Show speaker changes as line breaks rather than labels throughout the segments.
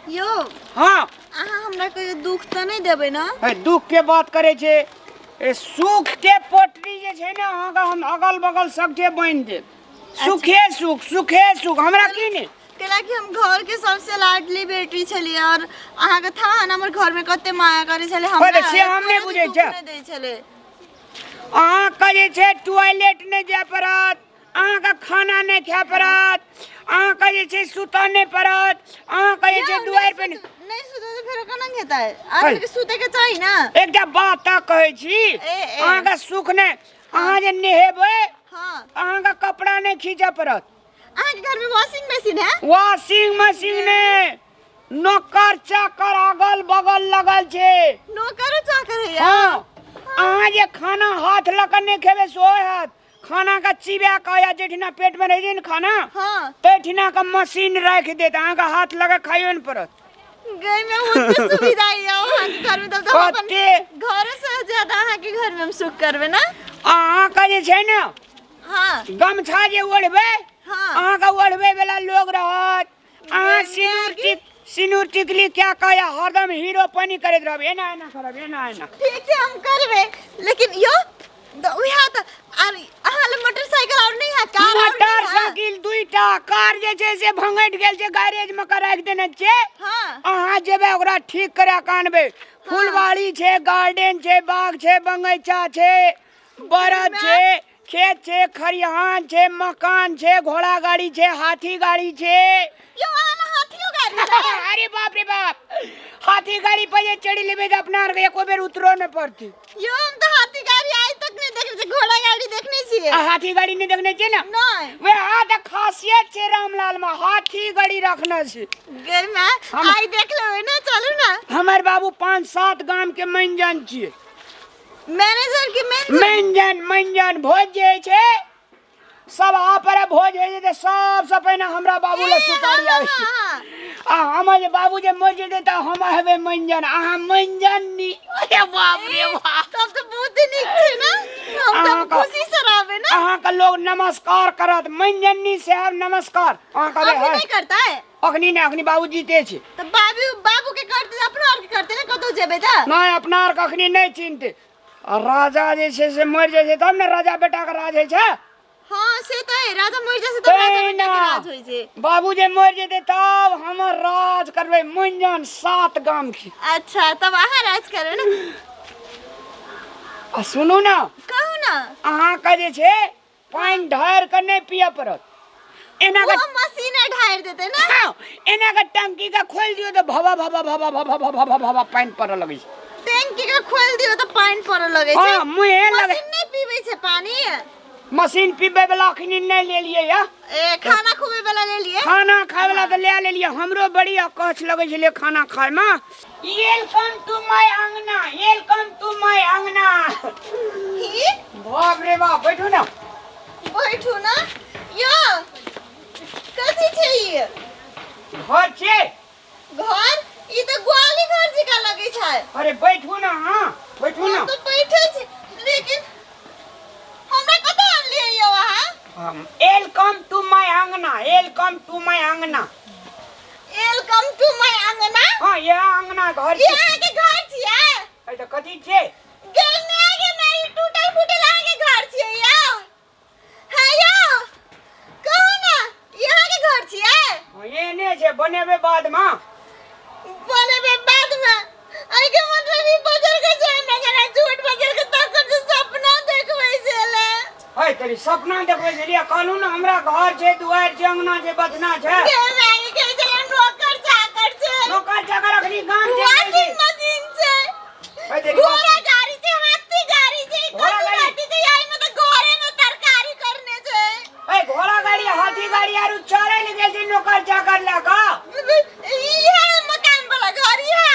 यौ।
हाँ।
अहाँ हमरा कहियो दुख तऽ नहि देबै ने?
है, दुख के बात करै छै। ए, सुख के पोटरी जे छै ने अहाँके हम अगल बगल सगठे बान्हि देब। सुखे सुख, सुखे सुख, हमरा की नहि।
कैला कि हम घर के सबसे लाडली बेटी छलियै और अहाँके था ने हमर घर में कते माया करै छलै हमरा।
अरे से हम नहि
एको
बुझै
दुख
छियै।
नहि दै छलै।
अहाँके जे छै टॉयलेट नहि जाय पड़त, अहाँके खाना नहि खाय पड़त, अहाँके जे छै सुतऽ नहि पड़त, अहाँके जे छै दुआरि पर नहि
नहि सुतै तऽ फेर केना हेतै? आदमी के सुतै के चाही ने।
एकटा बात तऽ कहै छी,
ए, ए।
अहाँके सुख नहि, अहाँ जे नहेबै,
हाँ।
अहाँके कपड़ा नहि खींचऽ पड़त।
अहाँके घर में वॉशिंग मशीन है?
वॉशिंग मशीन नहि, नौकर चाकर अगल बगल लगल छै।
नौकरो चाकर है?
हाँ। अहाँ जे खाना हाथ लऽ कऽ नहि खेबै सेहो हैत। खाना के चिबा कऽ या जेठिना पेट में रहि जाइ ने खाना,
हाँ।
तैठिना के मशीन राखि देत, अहाँके हाथ लगा खाइयो ने पड़त।
गई में ओते सुविधा है अहाँके घर में, तब तो हम अपन
कते?
घर से ज्यादा अहाँके घर में हम सुख करबै ना।
अहाँके जे छै ने,
हाँ।
गमछा जे ओढ़बै,
हाँ।
अहाँके ओढ़बै वाला लोग रहत। अहाँ सिनूर टिक सिनूर टिकली क्या कह हरदम हीरो पानी करैत रहब, एना एना करब, एना एना।
ठीक छै, हम करबै, लेकिन यो तऽ उएह तऽ आर अहाँ लग मोटरसाइकिल और नहीं है? कार और नहीं है?
मोटरसाइकिल दुईटा, कार जे छै से भंगटि गेल छै, गैरेज में के राखि देने छियै।
हाँ।
अहाँ जेबै ओकरा ठीक करा के आनबै। फुलवाड़ी छै, गार्डन छै, बाग छै, बगीचा छै, बरद छै, खेत छै, खरिहान छै, मकान छै, घोड़ा गाड़ी छै, हाथी गाड़ी छै।
यौ, अहाँ लग हाथियो गाड़ी छै?
अरे बाप रे बाप, हाथी गाड़ी पर जे चढ़ि लेबै तऽ अपना आरके एको बेर उतरो नहि पड़तै।
यौ, हम तऽ हाथी गाड़ी आइ तक नहि देखने छियै, घोड़ा गाड़ी देखने छियै।
आ हाथी गाड़ी नहि देखने छियै ने?
नहि।
वएह तऽ खासियत छै रामलाल मे, हाथी गाड़ी रखने छै।
गै माय, आइ देख लेबै ने, चलू ने।
हमर बाबू 5-7 गाम के मैनजन छियै।
मैनेजर की मैनजन?
मैनजन, मैनजन। भोज जे होइ छै सब आ पर भोज होइ छै तऽ सबसँ पहिने हमरा बाबू लग सुपारी आबै छै। आ हमर जे बाबू जे मरि जेतै तऽ हम हेबै मैनजन, अहाँ मैनजन नी। अरे बाप रे बाप,
तब तऽ बहुत नीक छै ने, हम तऽ खुशी से रहबै ने।
अहाँके लोग नमस्कार करत, मैनजनी साहब नमस्कार। अहाँ कहबै
अभी नहीं करता है?
अखनी नहि, अखनी बाबू जीते छै।
तऽ बाबू, बाबू के करते, अपनो आर के करते ने, कतौ जेबै तऽ?
नहि, अपना आर के अखनी नहि चिन्हते। आ राजा जे छै से मरि जाइ छै तब ने राजा बेटा के राज होइ छै।
हाँ, से तऽ है, राजा मरि जाइ छै तब राजा बेटा के राज होइ छै।
बाबू जे मरि जेतै तब हमर राज करबै मुंजन 7 गाम के।
अच्छा, तब अहाँ राज करबै ने।
आ सुनू ने।
कहू ने।
अहाँके जे छै पानि ढारि कऽ नहि पियऽ पड़त। एना
ओ मशीने ढारि देतै ने।
हाँ, एना के टंकी के खोलि दियौ तऽ भवा भवा भवा भवा भवा भवा भवा पानि पड़ऽ लगै छै।
टंकी के खोलि दियौ तऽ पानि पड़ऽ लगै छै।
हाँ, मुँहे लगे।
मशीन नहि पीबै छै पानि?
मशीन पीबै वाला अखनी नहि लेलियै या।
ए, खाना खुबै वाला लेलियै?
खाना खाय वाला तऽ ले लेलियै। हमरो बड़ी अकछ लगै छलै खाना खाय मे। Welcome two my अंगना, welcome two my अंगना।
की?
बाप रे बाप, बैठू ना।
बैठू ना। यो, कथी छै ई?
घर छै।
घर? ई तऽ ग्वाली घर जकाँ लगै छै।
अरे बैठू ना, हाँ, बैठू ना।
हम तऽ बैठे छी, लेकिन हमरा कतऽ आनलियै यौ अहाँ?
Welcome two my अंगना, welcome two my अंगना।
Welcome two my अंगना?
हाँ, यह अंगना घर
ई
छै।
अहाँके घर छियै?
ए तऽ कथी छियै?
गे my गे my, ई टूटल फूटल अहाँके घर छियै यौ? हाँ यौ, कहू ने, ई अहाँके घर छियै?
हाँ, एहने छै, बनेबै बादमे।
बनेबै बादमे? एहिके मतलब ई बजल के छै, हमरा जेना झूठ बजल के तकर जे सपना देखबै छलै।
है तेरी सपना देखबै छलियै, कहलहुँ ने हमरा घर छै, दुआरि छै, अंगना छै, बथना छै।
गे माय गे, कहै छलै नौकर चाकर छै।
नौकर चाकर अखनी गाम छै।
वॉशिंग मशीन छै,
है तेरी
घोड़ा गाड़ी छै, हाथी गाड़ी छै,
घोड़ा
कथी
गाड़ी।
कथी छै, एहि में तऽ घरे में तरकारी करने छै।
ए घोड़ा गाड़ी हाथी गाड़ी आरू चढ़ै लए गेल छै नौकर चाकर लए कऽ।
इहे मकान वाला घर इहे।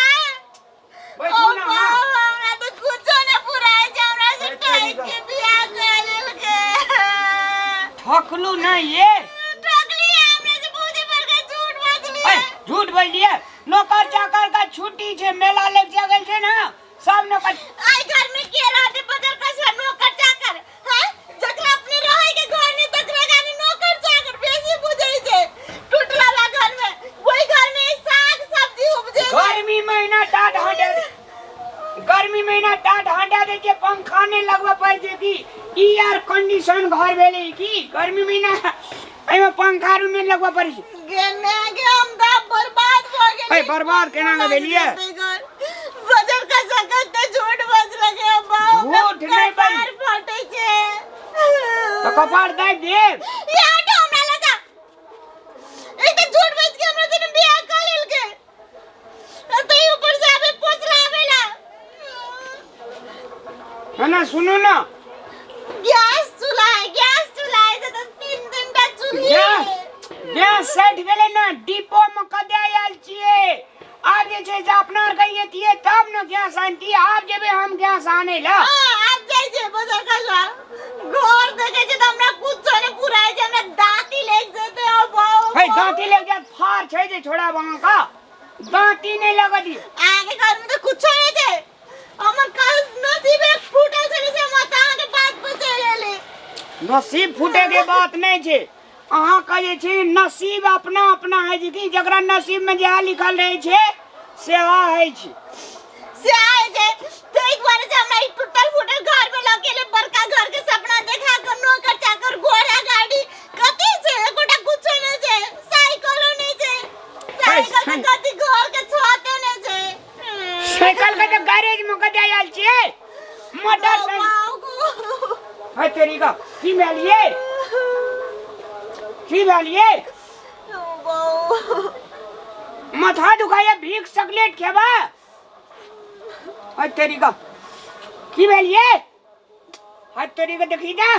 बैठू
ओ
ना।
बाप, हमरा तऽ कुछो नहि पुराय छै, हमरा से
बैठ
ठकि
जा।
के बियाह कऽ लेलकै।
ठकलू नहि ये।
ठकलियै हमरा से, बहुते बड़का झूठ बजलियै।
ए, झूठ बजलियै? नौकर चाकर का छुट्टी छै, मेला लग गेल छै ने, सब नौकर।
आई घर में के रहते बजर कसवा नौकर चाकर? हैं, जकरा अपने रहे के घर नहीं तकरा गानी नौकर चाकर बेसी बुझै छै। टूटला वाला घर में, वही घर में साग सब्जी
टाट हटा गर्मी महीना टाट हटा दै छै, पंखा नहि लगबऽ पड़ै छै। की ई यार कंडीशन घर भेलै की गर्मी महीना एहिमे पंखा आर नहि लगबऽ पड़ै छै।
गे मैं गे, हम दा बर्बाद भ गेली।
ऐ, बर्बाद केना के भेलियै?
बजर का सकत ते झूठ बज लगे बाऊ।
झूठ नहि बाज-
कपार फटे छै।
तऽ कपार दाबि देब।
ये हटो, हमरा लगा एक तऽ झूठ बज के हमरा जने बियाह कर लेलकै आ तै ऊपर से आबे पोसला आबेला।
है ना, सुनू ना।
गैस चूल्हा है, गैस चूल्हा है से तऽ तीन तीन टा चूल्ही
गैस
है।
गैस सठि गेलै ने, डिपो मे कदे आयल छियै। आब जे छै से अपना आर कहिएतियै तब ने गैस आनतियै। आब जेबै हम गैस आनै लए।
हाँ, आब जाइ छै बजार खसवा। घर देखै छै तऽ हमरा कुछो नहि पुराइ छै, हमरा दाँती लागि जेतै आ बाउ।
है, दाँती लागि जायत? फार छै जे छोड़ाब अहाँके, दाँती नहि लगऽ दियौ।
अहाँके घरमे तऽ कुछो नहि छै। हमर काल नसीबे फूटल छलै से हम तऽ अहाँके बात पर चलि एली।
नसीब फूटे के बात नहि छै। अहाँके जे छै नसीब अपना अपना होइ छै कि जकरा नसीबमे जएह लिखल रहै छै सेह होइ छै।
से आए छै, ताहि दुआरे से हमरा ई टूटल फूटल घर में लऽ गेलै। बड़का घर के सपना देखा कऽ, नौकर चाकर, घोड़ा गाड़ी कथी छै? एकोटा कुछो नहि छै। साइकिलो नहि छै। साइकिल तऽ कथी, घर के छते नहि छै।
साइकिल के तऽ गैरेज मे कतऽ आयल छियै। मोटरसाइकिल है तेरी का। की भेल ये? की भेल ये? माथा दुखाइया? भीख चॉकलेट खेबा? है तेरी का, की भेल ये? है तेरी का, देखी ना,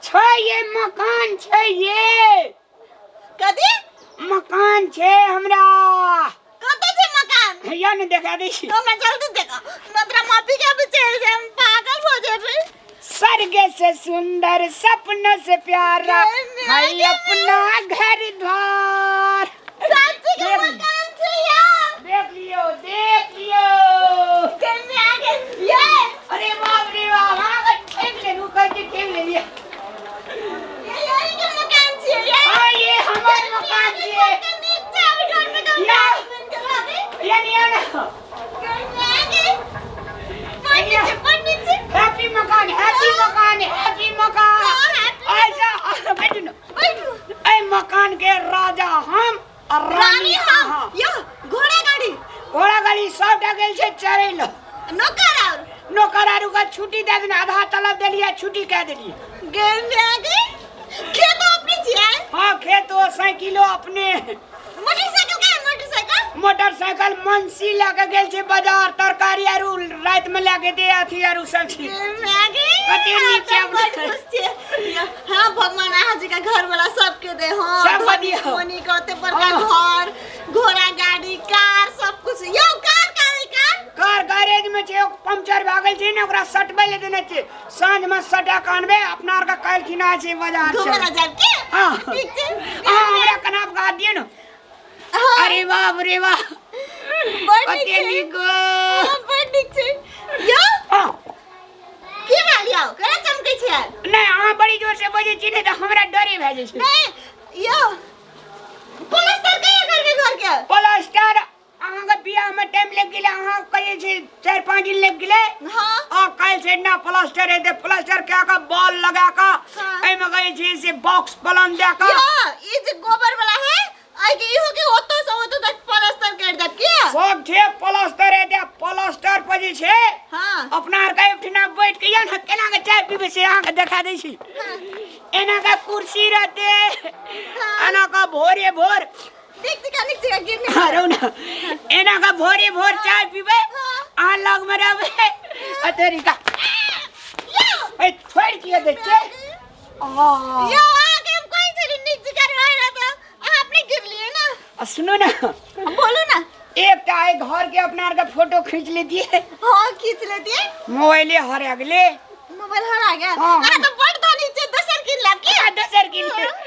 छै ये मकान छै ये।
कथी?
मकान छै हमरा।
कतऽ छै मकान?
हैया ने, देखा दै छी।
हमरा जल्दी देखा, नतरा माफी के अभी चलि जाए, हम पागल हो जेबै।
स्वर्ग से सुंदर, सपनों से प्यारा है अपना घर द्वार।
सच्ची के
देख-
मकान छै यार।
देख लियो, देख लियो।
केने आगे ये।
अरे बाप रे बाप, अहाँ ठेक लेलू, कहै छी ठेक लेलियै।
ये यही के मकान छै ये?
हाँ, ये हमर मकान छियै।
कते नीक छै। अभी घर में तो
ना।
बन के रहबे।
ये नहीं ना।
केने आगे बड़ नीक छै, बड़ नीक छै।
हैप्पी मकान, हैप्पी मकान, हैप्पी मकान।
हाँ, happy।
ऐसा बैठू ना।
बैठू।
एहि मकान के राजा हम आ
रानी
रानी
हम।
अहाँ।
यो घोड़ा गाड़ी?
घोड़ा गाड़ी सबटा गेल छै चरै लए।
नौकर और
नौकर आरू के छुट्टी दे देने, आधा तलब देलियै, छुट्टी कए देलियै।
गेल में आगे खेत अपने छियै?
हाँ, खेतो साइकिलो अपने।
मोटरसाइकिल का है मोटरसाइकिल?
मोटरसाइकिल मनसी लए के गेल छै बाजार, तरकारी आरू राति में लए के दे अथी आरू सब चीज।
मैगी।
कते नीक छै अपना।
बड़ खुश छियै। हाँ भगवान, अहाँ जी का घर वाला सबके दे। हाँ,
सबके
धनी
दियौ।
धनी के ओते बड़का
हाँ।
घर, घोड़ा गाड़ी, कार, सब कुछ। यौ, car car car?
Car garage में छै, पंक्चर भए गेल छै ने, ओकरा सटबै लए देने छै। साँझ में सटा के आनबै। अपना आरके काल्हि खिना छै बाजार
घूमे
से।
ला जाब के?
हाँ।
ठीक छै।
अहाँ हमरा कनाप के हाथ दियौ ने।
हाँ,
अरे बाप रे बाप,
बड़ नीक
कते
छै।
नीक।
हाँ, बड़ नीक छै। यौ,
हाँ,
की भेल यौ? केना चमकै छियै?
नहि, अहाँ बड़ी जोर से बजै छी ने तऽ हमरा डरे भए जाइ छै।
नहीं यौ, प्लास्टर कहिया करबै घर के?
प्लास्टर अहाँके बियाह में टाइम लागि गेलै, अहाँ कहै छै 4-5 दिन लागि गेलै।
हाँ।
आ काल्हि से ना प्लास्टर हेतै। प्लास्टर कए कऽ, बॉल लगा कऽ,
हाँ।
एहिमे कहै छै से बॉक्स पलंग दए कऽ।
यो, ई जे गोबर वाला है आई के इहो के ओतो से ओतो तक प्लास्टर कर देब की?
सब छै, प्लास्टर हेतै। प्लास्टर पर जे छै
हाँ
अपना आरके एकठिना बैठ के या ने केना के चाय पीबै से अहाँके देखा दै छी। एना के कुर्सी रहतै, एना के भोरे भोर
देख चिका निक चिका गिरने।
हाँ, रहू ना, एना के भोरे भोर चाय पीबै,
हाँ।
अहाँ लग में रहबै आ तेरी का
यो।
ए, छोड़ि किया दै छियै? आ
यो, अहाँ के हम कहि छली निक चिका रहे रह त अहाँ अपने गिरलिए ना।
आ सुनू ना।
बोलू ना।
एकटा एहि घर के अपना आरके फोटो खींच लेतियै।
हाँ, खींच लेतिए।
मोबाइले हरा गेलै।
मोबाइल हरा गया?
हाँ।
अहाँ तो बड़ धनी छै, दोसर किन लेब की?
आ, दोसर किन लेब।